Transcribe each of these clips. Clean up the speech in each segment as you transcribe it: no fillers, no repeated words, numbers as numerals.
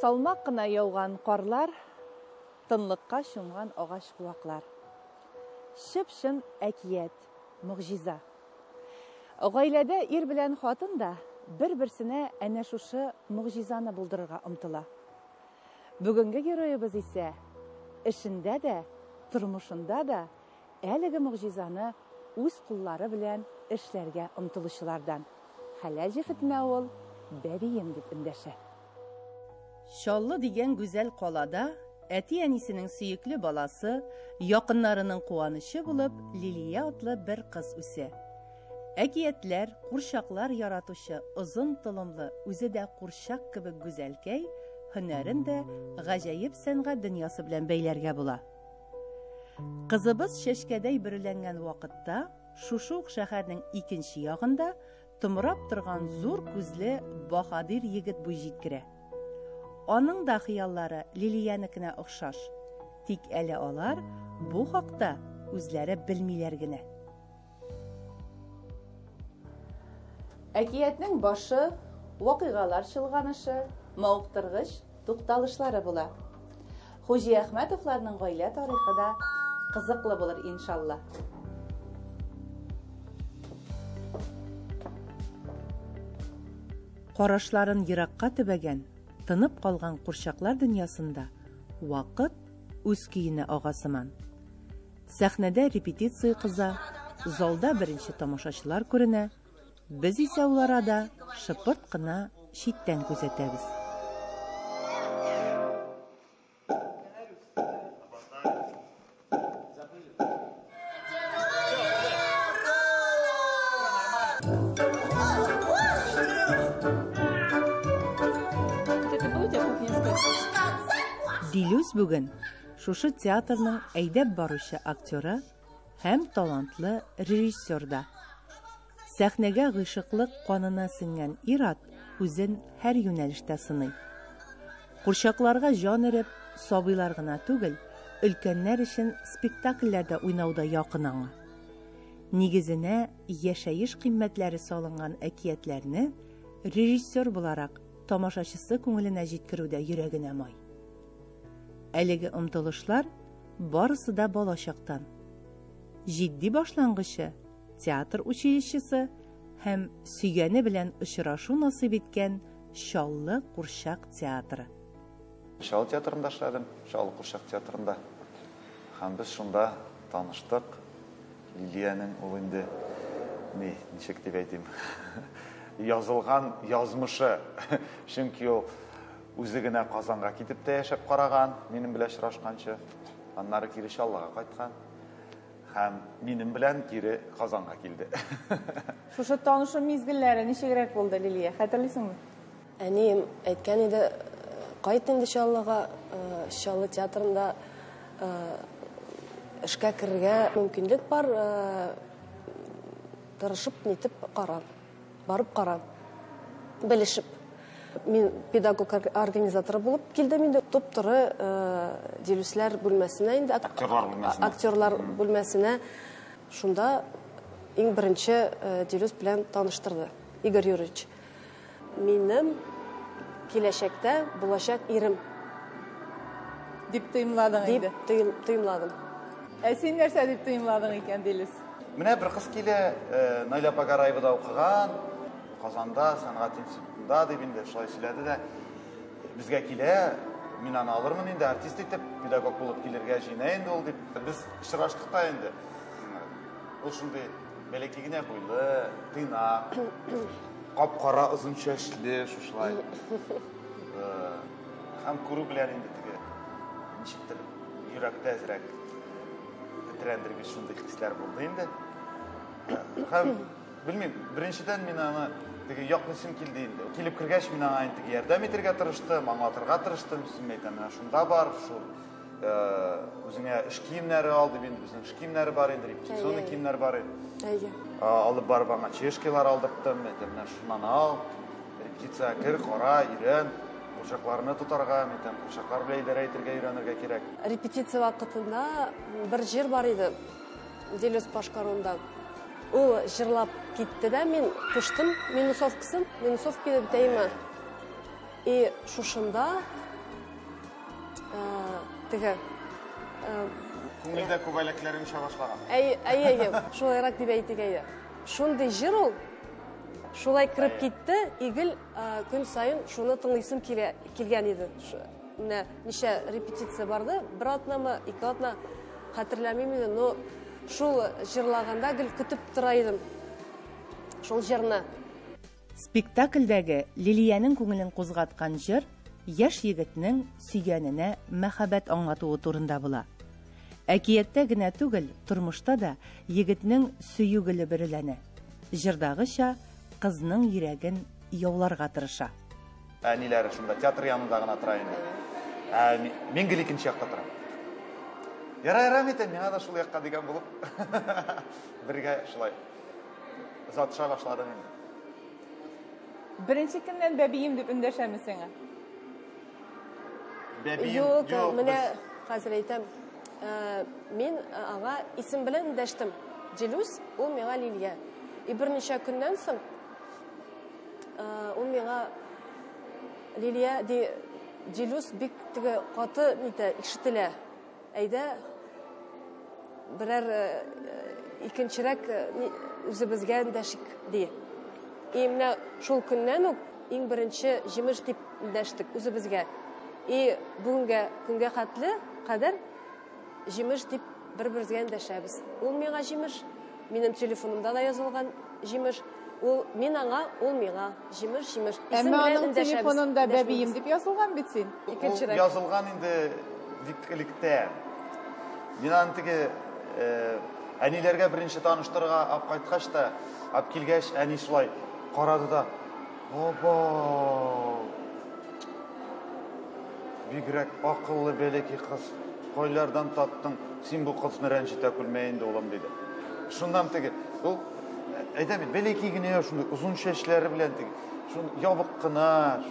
Салмак кына яуган карлар, тынлыкка чумган агач-куаклар. Чып-чын әкият, могҗиза. Гаиләдә ир белән хатын да бер-берсенә әнә шушы могҗизаны булдырырга омтыла. Бүгенге героебыз исә эшендә дә, тормышында да әлеге могҗизаны үз куллары белән эшләргә омтылучылардан. Хәләл җефетенә ул бәбием дип эндәшә. Чаллы дигән гүзәл калада әти-әнисенең сөекле баласы, якыннарының куанычы булып Лилия атлы бер кыз үсә. Әкиятләр, курчаклар яратучы озын толымлы, үзе дә курчак кебек гүзәлкәй һөнәрен дә гаҗәеп сәнгать дөньясы белән бәйләргә була. Кызыбыз чәчкәдәй бөреләнгән вакытта шушы ук шәһәрнең икенче ягында томрап торган зур күзле баһадир егет буй җиткерә. Аның да хыяллары Лилиянекенә охшаш, тик әле алар бу хакта үзләре белмиләр генә. Әкиятнең башы, вакыйгалар чолганышы, мавыктыргыч тукталышлары була. Хуҗиәхмәтовларның гаилә тарихы да кызыклы булыр, иншалла. Карашларын еракка төбәгән, тынып калган курчаклар дөньясында вакыт үз көенә ага сыман. Сәхнәдә репетиция кыза, залда беренче тамашачылар күренә, без исә ул арада шыпырт кына читтән күзәтәбез. Дилүс бүген шушы театрның әйдәп баручы актеры һәм талантлы режиссер да. Сәхнәгә гыйшыклык канына сеңгән ир-ат үзен һәр юнәлештә сыный. Курчакларга җан өреп, сабыйлар гына түгел, өлкәннәр өчен спектакльләрдә уйнау да якын аңа. Нигезенә яшәеш кыйммәтләре салынган әкиятләрне режиссер буларак тамашачысы күңеленә җиткерү дә йөрәгенә май. Әлеге омтылышлар барысы да балачактан. Җитди башлангычы театр училищесы һәм сөйгәне белән очрашу насыйп иткән Чаллы курчак театры. Чаллы театрында эшләдем, Чаллы курчак театрында. Һәм без шунда таныштык. Лилиянең ул инде ни, ничек дип әйтим, язылган язмышы. Чөнки ул үзе генә Казанга китеп тә яшәп караган, минем белән очрашканчы. Аннары кире Чаллыга кайткан. Һәм минем белән кире Казанга килде. Шушы танышу мизгелләре ничегрәк булды, Лилия, хәтерлисеңме? Әнием әйткән иде, кайт инде Чаллыга, Чаллы театрында эшкә керергә мөмкинлек бар, тырышып нитеп кара, барып кара, белешеп. Мин педагог организаторы булып килдем инде, туп-туры Дилүсләр бүлмәсенә инде. Актерлар бүлмәсенә. Актерлар бүлмәсенә. Шунда иң беренче Дилүс белән таныштырды Игорь Юрьевич. Минем киләчәктә булачак ирем. Дип тоемладың инде. Дип тоемладым. Ә син нәрсә дип тоемладың икән, Дилүс? Менә бер кыз килә, Наилә апа Гараевада укыган, Казанда, сәнгать институтында дип инде шулай сөйләде дә, безгә килә, мин аны алырмын инде, артист итеп, педагог булып килергә җыена инде ул дип. Без очраштык та инде. Ул шундый бәләкәй генә буйлы, тыйнак, кап-кара озын чәчле, шушылай. Һәм күрү белән инде теге ничектер йөрәктә әзрәк тетрәндергеч шундый хисләр булды инде. Һәм белмим, беренчедән мин аны теге яклыйсым килде инде. Килеп кергәч, мин аңа инде теге ярдәм итәргә тырыштым, аңлатырга тырыштым. Син әйтәм, менә шунда бар, шул үзеңә эш киемнәре ал дип инде, безнең эш киемнәре бар инде, репетиционный киемнәр бар инде. Алып барып аңа чешкилар алдырттым, әйтәм, менә шуннан ал, репетициягә кер, кара, өйрән, курчакларны тотарга, мин әйтәм, курчаклар белән идарә итәргә өйрәнергә кирәк. Репетиция вакытында бер җыр бар иде, Дилүс башкаруында. Ул җырлап китте дә, мин куштым минусовкасын, минусовка дип әйтәйме. И шушында Теге Күңелдә күбәләкләр оча башлаган. Әйе, әйе, әйе, шулайрак дип әйтик әйе. Шундый җыр ул, шулай кереп китте, и гел көн саен шуны тыңлыйсым килә, килгән иде. Менә ничә репетиция барды, бер атнамы, ике атна, хәтерләмим инде, но шул җырлаганда гел көтеп тора идем шул җырны. Спектакльдәге Лилиянең күңелен кузгаткан җыр яшь егетнең сөйгәненә мәхәббәт аңлатуы турында була. Әкияттә генә түгел, тормышта да егетнең сөю гөле бөреләнә. Җырдагыча, кызның йөрәген яуларга тырыша. Әниләре шунда театр янында гына тора инде. Ә мин гел икенче якта торам. Ярай, ярай, әйтәм, миңа да шул якка дигән булып, бергә шулай озатыша башладык инде. Беренче көннән бәбием дип эндәшәме сиңа? Бәбием, юк, менә хәзер әйтәм. Мин аңа исем белән эндәштем. Дилүс, ул миңа Лилия. И берничә көннән соң ул миңа Лилия ди, Дилүс бик теге каты нитә, ишетелә. Әйдә, берәр икенчерәк үзебезгә эндәшик, ди. И менә шул көннән үк иң беренче җимеш дип эндәштек үзебезгә. И бүгенге көнгә хәтле кадәр җимеш дип бер-беребезгә эндәшәбез. Ул миңа җимеш, минем телефонымда да язылган җимеш. Ул мин аңа, ул миңа. Җимеш, җимеш. Әмма аның телефонында бәбием дип язылган бит син. Икенчерәк. Язылган инде бик электә. Мин аны теге әниләргә беренче таныштырырга алып кайткач та, алып килгәч, әни шулай карады да, оба! Бигрәк акыллы бәләкәй кыз. Кайлардан таптың? Син бу кызны рәнҗетә күрмә инде, улым, диде. Шуннан теге, ул әйтәм бит, бәләкәй генә шундый озын чәчләре белән теге, шундый ябык кына.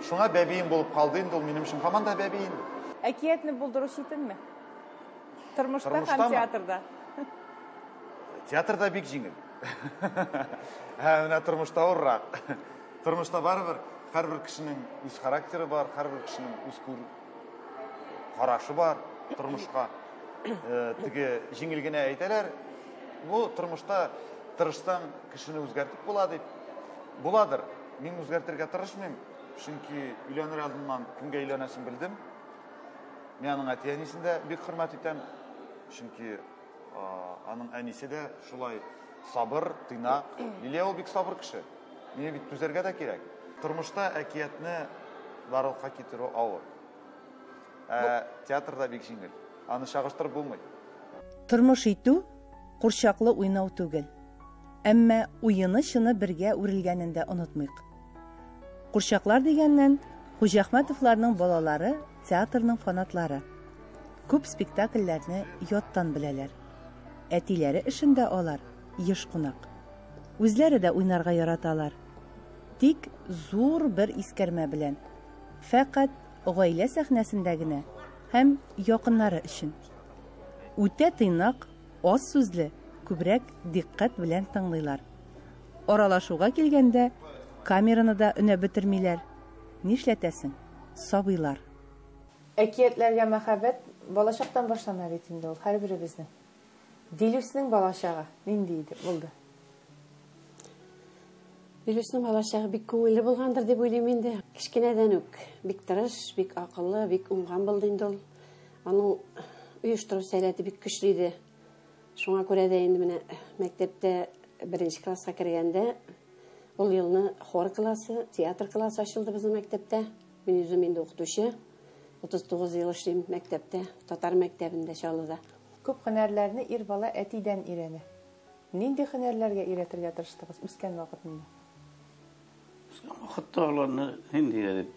Шуңа бәбием булып калды инде ул минем өчен. Һаман да бәби инде. Әкиятне булдыру читенме? Тормышта һәм театрда. Театрда бик җиңел. Ә менә тормышта авыррак. Тормышта барыбер һәрбер кешенең үз характеры бар, һәрбер кешенең үз карашы бар тормышка. Теге җиңел генә әйтәләр, бу тормышта тырышсаң кешене үзгәртеп була дип. Буладыр. Мин үзгәртергә тырышмыйм, чөнки өйләнер алдыннан кемгә өйләнәсен белдем. Мин аның әти-әнисен дә бик хөрмәт итәм, чөнки аның әнисе дә шулай сабыр, тыйнак. Лилия ул бик сабыр кеше. Миңа бит түзәргә дә кирәк. Тормышта әкиятне барлыкка китерү авыр. Ә театрда бик җиңел. Аны чагыштырып булмый. Тормыш итү курчаклы уйнау түгел. Әмма уены чыны бергә үрелгәнен дә онытмыйк. Курчаклар дигәннән, Хуҗахмәтовларның балалары театрның фанатлары. Күп спектакльләрне яттан беләләр. Әтиләре эшендә алар еш кунак. Үзләре дә уйнарга яраталар. Тик зур бер искәрмә белән. Фәкать гаилә сәхнәсендә генә һәм якыннары өчен. Үтә тыйнак, аз сүзле, күбрәк диккать белән тыңлыйлар. Аралашуга килгәндә камераны да өнәп бетермиләр. Нишләтәсең? Сабыйлар. Әкиятләргә мәхәббәт балачактан башлана бит инде ул һәрберебезнең. Дилүснең балачагы нинди иде булды? Дилүснең балачагы бик күңелле булгандыр дип уйлыйм инде. Кечкенәдән үк бик тырыш, бик акыллы, бик уңган булды инде ул. Аның оештыру сәләте бик көчле иде. Шуңа күрә дә инде менә мәктәптә беренче класска кергәндә ул елны хор классы, театр классы ачылды безнең мәктәптә. Мин үзем инде укытучы. 39 ел эшлим мәктәптә, татар мәктәбендә Чаллыда. Күп һөнәрләрне ир бала әтидән өйрәнә. Нинди һөнәрләргә өйрәтергә тырыштыгыз үскән вакытында? Үскән вакытта аларны нинди дип,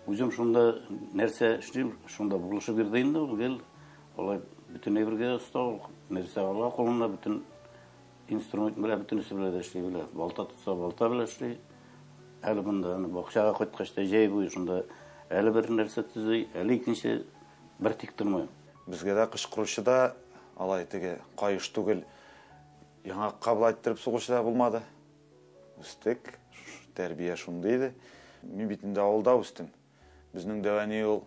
үзем шунда нәрсә эшлим, шунда булышып йөрде инде ул гел. Алай бөтен әйбергә оста ул, нәрсә ала кулына, бөтен инструмент белән, бөтенесе белән дә эшли белә. Балта тотса, балта белән эшли. Әле монда аны бакчага кайткач та җәй буе шунда әле бер нәрсә төзи, әле икенче, бер тик тормый. Безгә дә кычкыручы да, алай теге каеш түгел, яңакка былай иттереп сугучы да булмады. Үстек, тәрбия шундый иде. Мин бит инде авылда үстем. Безнең дәү әни ул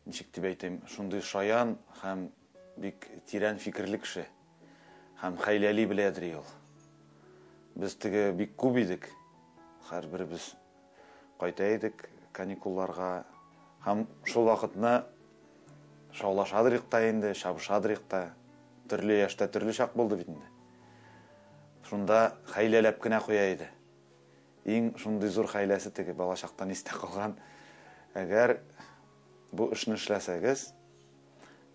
ничек дип әйтим, шундый шаян һәм бик тирән фикерле кеше. Һәм хәйләли беләдер ул. Без теге бик күп идек. Һәрберебез кайта идек каникулларга. Һәм шул вакытны шаулашадыр та инде, чабышадыр та. Төрле яшьтә төрле чак булды бит инде. Шунда хәйләләп кенә куя иде. Иң шундый зур хәйләсе теге балачактан истә калган. Әгәр бу эшне эшләсәгез,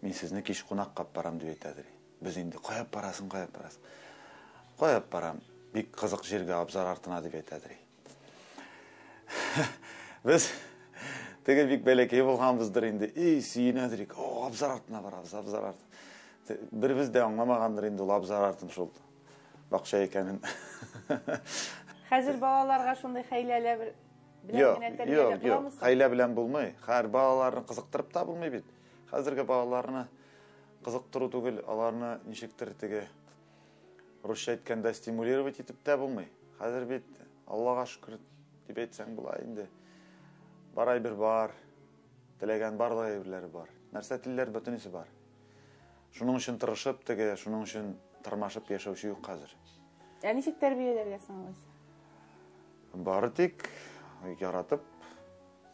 мин сезне кич кунакка алып барам дип әйтәдер. Без инде кая барасың, кая барасың? Кая барам? Бик кызык җиргә, абзар артына дип әйтәдер. Без теге бик бәләкәй булганбыздыр инде. И, сөенәдер. О, абзар артына барабыз, абзар артына. Беребез дә аңламагандыр инде ул абзар артын шул бакча икәнен. Хәзер балаларга шундый хәйләләр белән генә тәрбияләп буламы? Хәйлә белән булмый. Хәр балаларны кызыктырып та булмый бит. Хәзерге балаларны кызыктыру түгел, аларны ничектер теге русча әйткәндә стимулировать итеп тә булмый. Хәзер бит Аллага шөкер дип әйтсәң була инде. Бар әйбер бар, теләгән барлык әйберләре бар. Нәрсә телләр бөтенесе бар. Шуның өчен тырышып теге, шуның өчен тырмашып яшәүче юк хәзер. Ә ничек тәрбияләргә соң алайса? Бары тик яратып,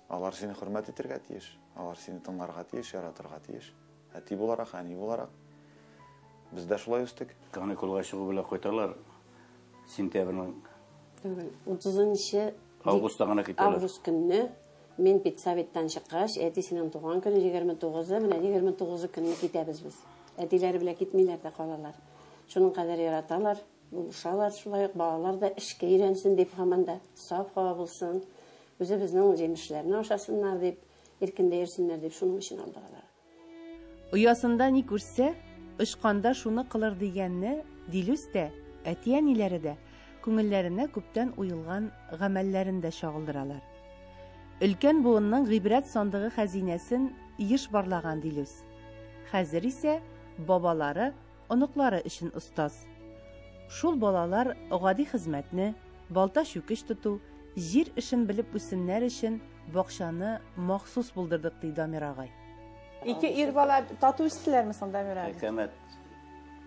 алар сине хөрмәт итәргә тиеш, алар сине тыңларга тиеш, яратырга тиеш. Әти буларак, әни буларак. Без дә шулай үстек. Каникулга чыгу белән кайталар. Сентябрьнең Түгел, 30 августта гына китәләр. Август көнне мин педсоветтан чыккач, әтисенең туган көне 29-ы, менә 29-ы көнне китәбез без. Әтиләре белән китмиләр дә калалар. Шуның кадәр яраталар, булышалар, шулай ук балалар да эшкә өйрәнсен дип һаман да саф һава булсын, үзебезнең җимешләрне ашасыннар дип, иркендә йөрсеннәр дип шуның өчен алдык алар. Оясында ни күрсә, очканда шуны кылыр дигәнне Дилүс тә, әти-әниләре дә күңелләренә күптән уелган гамәлләрен дә чагылдыралар. Өлкән буынның гыйбрәт сандыгы хәзинәсен еш барлаган Дилүс. Хәзер исә бабалары, оныклары өчен остаз. Шул балалар гади хезмәтне, балта чүкеч тоту, җир эшен белеп үссеннәр өчен бакчаны махсус булдырдык, ди Дамир агай. Ике ир бала тату үстеләрме соң, Дамир агай? Әкәмәт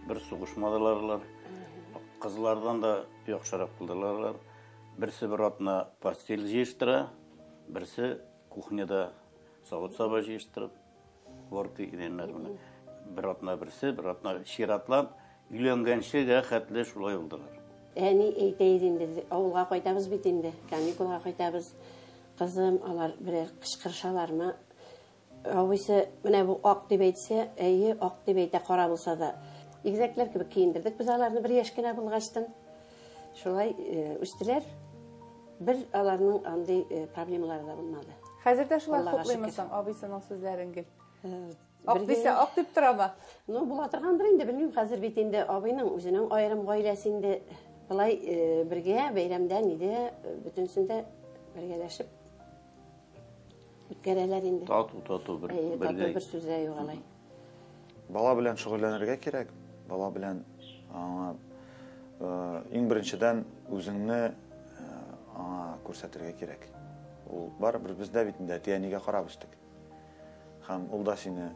бер сугышмадылар алар. Кызлардан да яхшырак булдылар алар. Берсе бер атна постель җыештыра, берсе кухняда савыт-саба җыештырып, горка идәннәр менә. Бер атна берсе, бер атна чиратлап, өйләнгәнчегә хәтле шулай булдылар. Әни әйтә иде инде, авылга кайтабыз бит инде, каникулга кайтабыз. Кызым, алар берәр кычкырышалармы? Абыйсы, менә бу ак дип әйтсә, әйе, ак дип әйтә, кара булса да. Игезәкләр кебек киендердек без аларны бер яшь кенә булгачтын. Шулай үстеләр. Бер аларның андый проблемалары да булмады. Хәзер дә шулай Аллага хуплыймы шөкер. соң абыйсының сүзләрен гел? Ак дисә, ак дип торамы? Ну, була торгандыр инде, белмим, хәзер бит инде абыйның үзенең аерым гаиләсе инде. Былай бергә бәйрәмдә нидә бөтенсендә бергәләшеп үткәрәләр инде. Тату, тату бер, Әйе, тату бергә. бер сүз дә юк алай. Бала белән шөгыльләнергә кирәк. Бала белән аңа иң беренчедән үзеңне аңа күрсәтергә кирәк. Ул барыбер бездә бит инде әти-әнигә карап үстек. Һәм ул да сине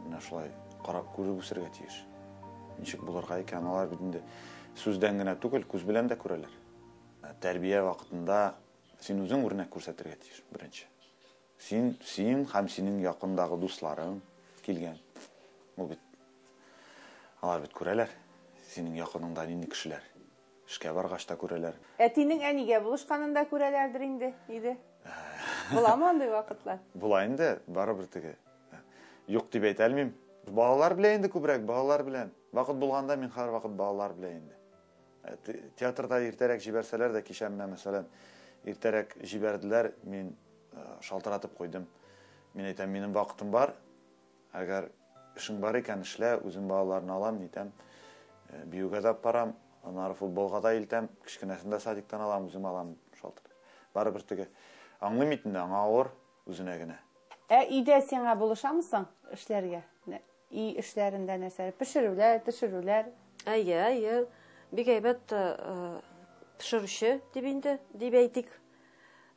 менә шулай карап күреп үсергә тиеш. Ничек булырга икән, алар бит инде сүздән генә түгел, күз белән дә күрәләр. Тәрбия вакытында син үзең үрнәк күрсәтергә тиеш, беренче. Син, син һәм синең якындагы дусларың килгән. Ул бит алар бит күрәләр. Синең якыныңда нинди кешеләр. Эшкә баргач та күрәләр. Әтинең әнигә булышканын да күрәләрдер инде, иде. Буламы андый вакытлар? Була инде, барыбер теге. Юк дип әйтә алмыйм. Балалар белән инде күбрәк, балалар белән. Вакыт булганда мин һәрвакыт балалар белән инде. Театрда иртәрәк җибәрсәләр дә, кичә менә мәсәлән, иртәрәк җибәрделәр, мин шалтыратып куйдым. Мин әйтәм, минем вакытым бар. Әгәр эшең бар икән, эшлә, үзем балаларны алам, нитәм. Биюгә дә барам, аннары футболга да илтәм, кечкенәсен дә садиктан алам, үзем алам, шалтыр. Барыбер теге. Аңлыйм бит инде, аңа авыр үзенә генә. Ә өйдә сиңа булышамысың эшләргә? Өй эшләрендә нәрсә? Пешерүләр, төшерүләр? Әйе, әйе. Бик әйбәт пешерүче дип инде, дип әйтик.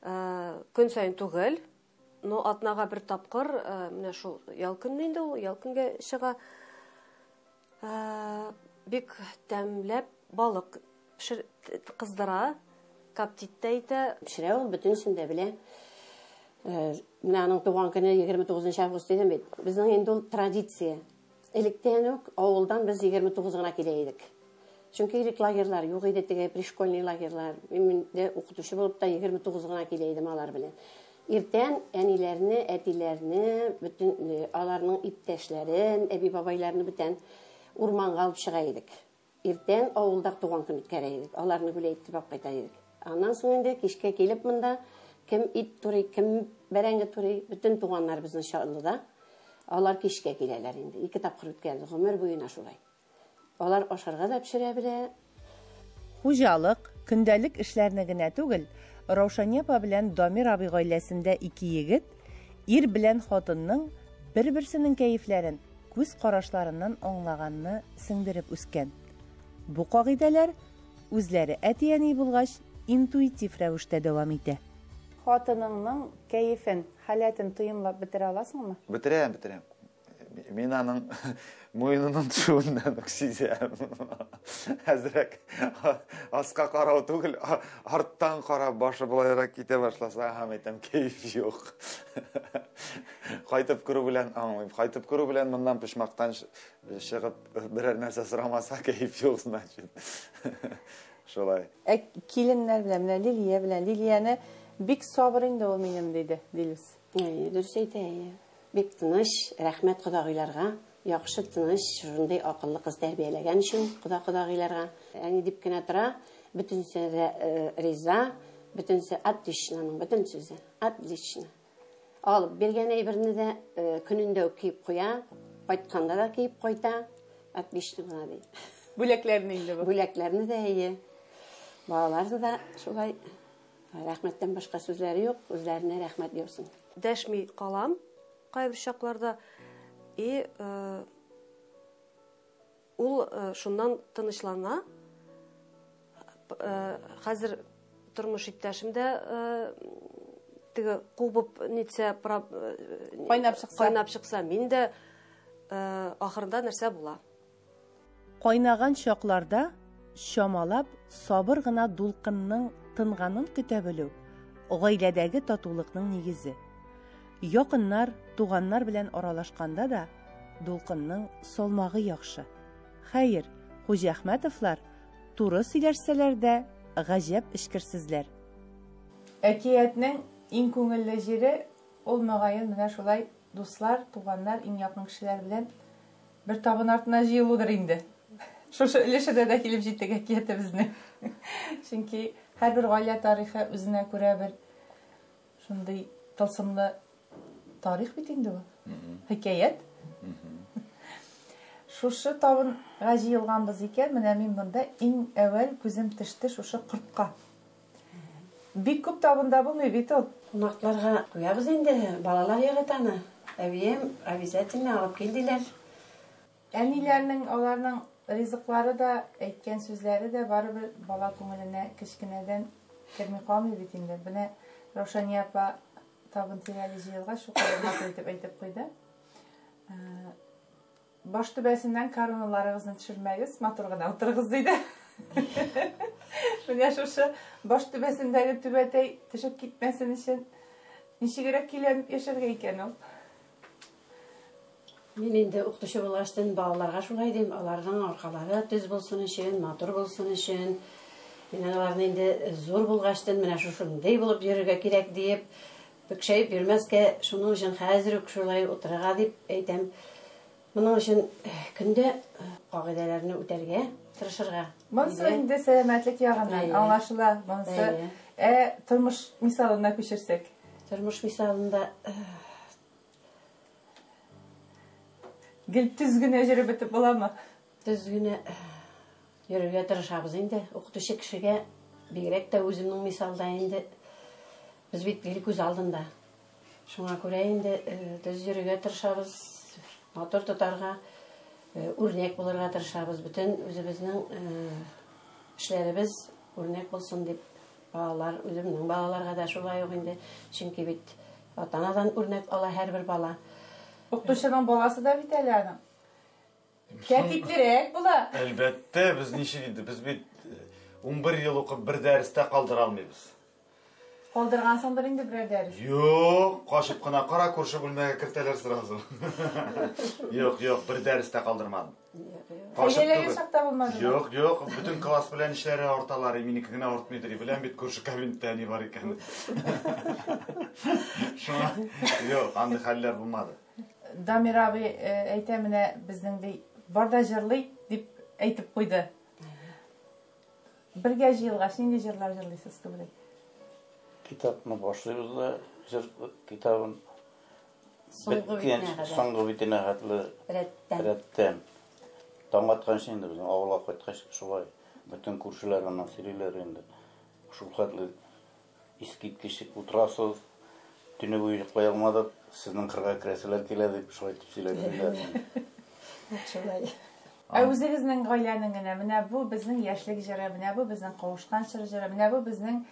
Көн саен түгел. Но атнага бер тапкыр, менә шул ял көнне инде ул, ял көнгә чыга. Бик тәмләп балык кыздыра, коптить тә итә. Пешерә ул, бөтенесен дә белә. Менә аның туган көне 29 август дидем бит. Безнең инде ул традиция. Электән үк авылдан без 29 гына килә идек. Чөнки элек лагерьлар юк иде, теге пришкольный лагерьлар. Мин дә укытучы булып та 29 гына килә идем алар белән. Иртән әниләрне, әтиләрне, бөтен аларның иптәшләрен, әби-бабайларны бүтән урманга алып чыга идек. Иртән авылда туган көн үткәрә идек. Аларны гүләй итеп алып кайта идек. Аннан соң инде кичкә килеп монда кем ит турый, кем бәрәңге турый, бөтен туганнар безнең Чаллыда. Алар кичкә киләләр инде. Ике тапкыр үткәрде гомер буена шулай. Алар ашарга да пешерә белә. Хуҗалык, көндәлек эшләрне генә түгел, Раушания апа белән Дамир абый гаиләсендә ике егет, ир белән хатынның бер-берсенең кәефләрен күз карашларыннан аңлаганны сеңдереп үскән. Бу кагыйдәләр үзләре әти-әни булгач, интуитив рәвештә дәвам итә. Хатыныңның кәефен, халәтен тоемлап бетерә аласыңмы? Бетерәм, бетерәм. Мин аның муенының төшүеннән үк сизәм. Әзрәк аска карау түгел, арттан карап башы болайрак китә башласа, һәм әйтәм, кәеф юк. Кайтып керү белән аңлыйм. Кайтып керү белән моннан почмактан чыгып берәр нәрсә сорамаса, кәеф юк, значит. Шулай. Ә киленнәр белән, менә Лилия белән, Лилияне бик сабыр инде ул минем, диде Дилүс. Әйе, дөрес әйтә, әйе. Бик тыныч, рәхмәт кодагыйларга. Яхшы, тыныч, шундый акыллы кыз тәрбияләгән өчен кода-кодагыйларга. Әни дип кенә тора, бөтенесе дә риза, бөтенесе отлично аның, бөтен сүзе отлично. Алып биргән әйберне дә көнендә үк киеп куя, кайтканда да киеп кайта, отлично гына ди. Бүләкләрне инде бу. Бүләкләрне дә, әйе. Балаларны да шулай рәхмәттән башка сүзләре юк, үзләренә рәхмәт яусын. Дәшми калам кайбер чакларда, и ул шуннан тынычлана. Хәзер тормыш иптәшем дә теге кубып нитсә, кайнап чыкса, кайнап чыкса, мин дә ахырында нәрсә була? Кайнаган чакларда чамалап сабыр гына дулкынның тынганын көтә белү гаиләдәге татулыкның нигезе. Якыннар, туганнар белән аралашканда да дулкынның салмагы яхшы. Хәер, Хуҗиәхмәтовлар туры сөйләшсәләр дә гаҗәп эчкерсезләр. Әкиятнең иң күңелле җире ул мөгаен менә шулай дуслар, туганнар, иң якын кешеләр белән бер табын артына җыелудыр инде. Шушы өлешедә дә килеп җиттек әкиятебезнең. Чөнки һәрбер гаилә тарихы үзенә күрә бер шундый тылсымлы тарих бит инде ул. Хикәят. Шушы табынга җыелганбыз икән, менә мин монда иң әүвәл күзем төште шушы кортка. Бик күп табында булмый бит ул. Кунакларга куябыз инде, балалар ярата аны. Әбием обязательно алып кил диләр. Әниләрнең, аларның ризыклары да, әйткән сүзләре дә барыбер бала күңеленә кечкенәдән керми калмый бит инде. Менә Раушания апа табын тирәли җыелгач, шул кадәр матур итеп әйтеп куйды. Баш түбәсеннән короналарыгызны төшермәгез, матур гына утырыгыз диде. Менә шушы баш түбәсендәге түбәтәй төшеп китмәсен өчен ничегрәк киләнеп яшәргә икән ул? Мин инде укытучы булгачтын балаларга шулай дим, аларның аркалары төз булсын өчен, матур булсын өчен. Мин аларны инде зур булгачтын менә шушындый булып йөрергә кирәк диеп, бөкшәеп йөрмәскә, шуның өчен хәзер үк шулай утырырга дип әйтәм. Моның өчен көндә кагыйдәләрне үтәргә тырышырга. Монысы инде сәламәтлек ягыннан аңлашыла. Монысы тормыш мисалына күчерсәк. Тормыш мисалында гел төз генә йөреп бетеп буламы? Төз генә йөрергә тырышабыз инде. Укытучы кешегә бигрәк тә үземнең мисалда инде без бит гел күз алдында. Шуңа күрә инде төз йөрергә тырышабыз, матур тотарга, үрнәк булырга тырышабыз. Бөтен үзебезнең эшләребез үрнәк булсын дип балалар, үземнең балаларга да шулай ук инде. Чөнки бит Ата-анадан үрнәк ала һәрбер бала. Укытучының баласы да бит әле аның. Тәртиплерәк була. Әлбәттә, без ничек инде, без бит 11 ел укып бер дәрестә калдыра алмыйбыз. Калдыргансыңдыр инде берәр дәрес. Юк, качып кына кара, күрше бүлмәгә кертәләр сразу. Юк, юк, бер дәрестә калдырмадым. Качып түгел. чакта булмадымы? Юк, юк, бөтен класс белән эшләре арталар, минеке генә артмыйдыр. Беләм бит күрше кабинетта ни бар икән. Шуңа, юк, андый хәлләр булмады. Дамир абый әйтә менә безнең ди, бар да җырлый дип әйтеп куйды. Бергә җыелгач нинди җырлар җырлыйсыз күбрәк? Китапны башлыйбыз да, җыр китабын соңгы битенә хәтле рәттән. Рәттән. Таң атканчы инде безнең авылга кайткач шулай бөтен күршеләр аннан сөйлиләр инде. Шул хәтле искиткеч утырасыз, төне буе йоклый алмадык, сезнең кырга керәселәр килә дип шулай итеп сөйләделәр. Шулай. Ә үзегезнең гаиләнең генә, менә бу безнең яшьлек җыры, менә бу безнең кавышкан чор җыры, менә бу безнең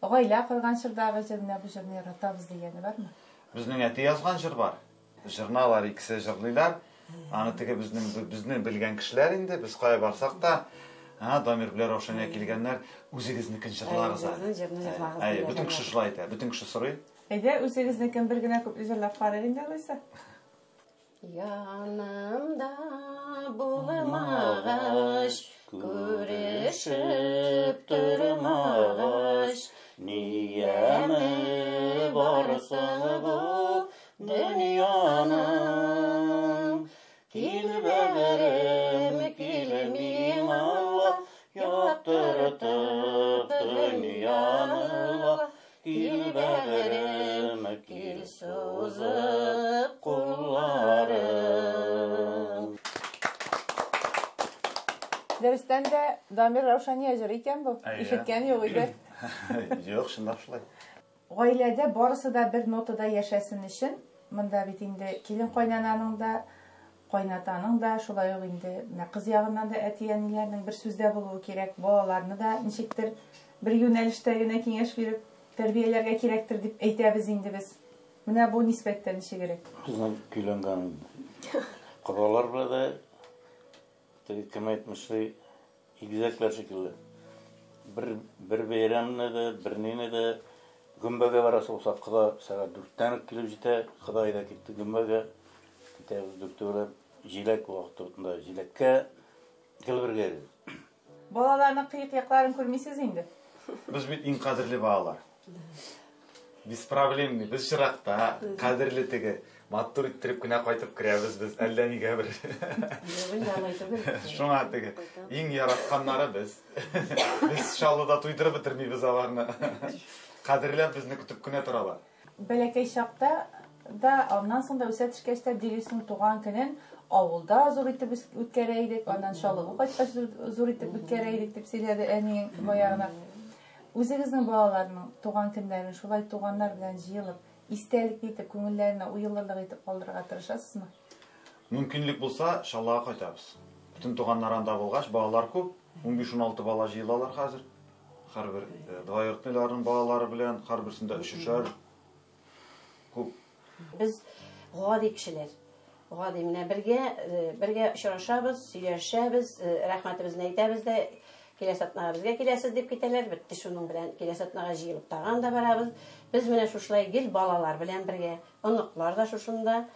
гаилә корган чордагы җыр, менә бу җырны яратабыз дигәне бармы? Безнең әти язган җыр бар. Җырны алар икесе җырлыйлар. Аны теге безнең безне белгән кешеләр инде, без кая барсак та, а, Дамир белән Раушания килгәннәр, үзегезнекен җырлагыз әле. Җырны җырлагыз. Әйе, бөтен кеше шулай әйтә, бөтен кеше сорый. Әйдә, үзегезнекен бер генә күп җырлап карыйк инде алайса. Янымда булмагач, күрешеп тормагач, ни яме бар соң бу дөньяның? Кил бәгырем, кил миңа, яктыртып дөньяны. Кил бәгырем, кил сузып кулларың. Дөрестән дә Дамир Раушания җыры икән бу. Ишеткән юк иде. Юк, чынлап шулай. Гаиләдә барысы да бер нотада яшәсен өчен, монда бит инде килен кайнананың да, кайнатаның да, шулай ук инде менә кыз ягыннан да әти-әниләрнең бер сүздә булуы кирәк, балаларны да ничектер бер юнәлештә генә киңәш биреп тәрбияләргә кирәктер дип әйтәбез инде без. Менә бу нисбәттә ничегрәк? Безнең көйләнгән кодалар белән дә теге кем әйтмешли, игезәкләр шикелле. Бер бәйрәмне дә, бер нине дә гөмбәгә барасы булса, кода сәгать 4-тән үк килеп җитә, кода әйдә китте гөмбәгә. Китәбез дүртәүләп, җиләк вакытында җиләккә гел бергә йөрибез. Балаларның кыек якларын күрмисез инде? Без бит иң кадерле балалар. Беспроблемный, без чиракта, кадерле теге, матур иттереп кенә кайтып керәбез без, әллә нигә бер. Шуңа теге, иң яратканнары без. Без Чаллыда туйдырып бетермибез аларны. Кадерләп безне көтеп кенә торалар. Бәләкәй чакта да, аннан соң да үсә төшкәч тә Дилүснең туган көнен авылда зур итеп үткәрә идек, аннан Чаллыга кайткач зур итеп үткәрә идек дип сөйләде әниең баягына. Үзегезнең балаларның туган көннәрен шулай туганнар белән җыелып, истәлекле итеп, күңелләренә уелырлык итеп калдырырга тырышасызмы? Мөмкинлек булса, Чаллыга кайтабыз. Бөтен туганнар анда булгач, балалар күп, 15-16 бала җыелалар хәзер. Һәрбер двоюродныйларның балалары белән, һәрберсендә өчешәр күп. Без гади кешеләр. Гади менә бергә, бергә очрашабыз, сөйләшәбез, рәхмәтебезне әйтәбез дә, киләсе атнага безгә киләсез дип китәләр, бетте шуның белән киләсе атнага җыелып тагын да барабыз. Без менә шушылай гел балалар белән бергә, оныклар да шушында,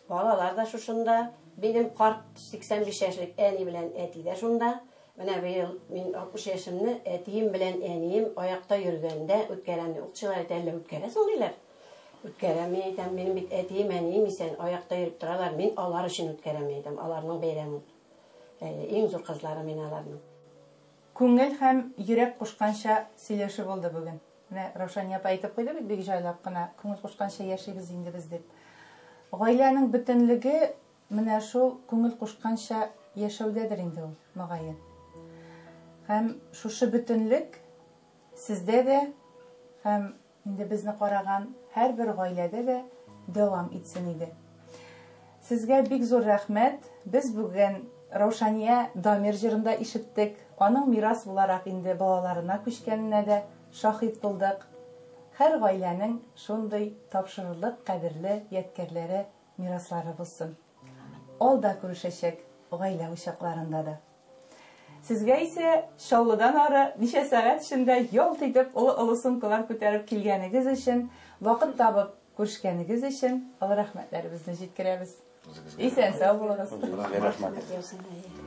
балалар да шушында. Минем карт 85 яшьлек әни белән әти дә шунда. Менә быел мин 60 яшемне әтием белән әнием аякта йөргәндә үткәрәм. Укытучылар әйтә, әллә үткәрәсең диләр. Үткәрәм, мин әйтәм, минем бит әтием, әнием исән, аякта йөреп торалар, мин алар өчен үткәрәм, мин әйтәм, аларның бәйрәме. Иң зур кызлары мин аларның. Күңел һәм йөрәк кушканча сөйләшү булды бүген. Менә Раушания апа әйтеп куйды бит, бик җайлап кына, күңел кушканча яшибез инде без дип. Гаиләнең бөтенлеге менә шул күңел кушканча яшәүдәдер инде ул, мөгаен. Һәм шушы бөтенлек сездә дә һәм инде безне караган һәрбер гаиләдә дә дәвам итсен иде. Сезгә бик зур рәхмәт. Без бүген Раушания Дамир җырында ишеттек. Аның мирас буларак инде балаларына күчкәненә дә шаһит булдык. Һәр гаиләнең шундый тапшырырлык кадерле ядкәрләре, мираслары булсын. Алда күрешәчәк гаилә учакларында да. Сезгә исә Чаллыдан ары ничә сәгать эчендә ялт итеп олы-олы сумкалар күтәреп килгәнегез өчен, вакыт табып күрешкәнегез өчен олы рәхмәтләребезне җиткерәбез. Исән-сау булыгыз. Рәхмәт. Яусын, әйе.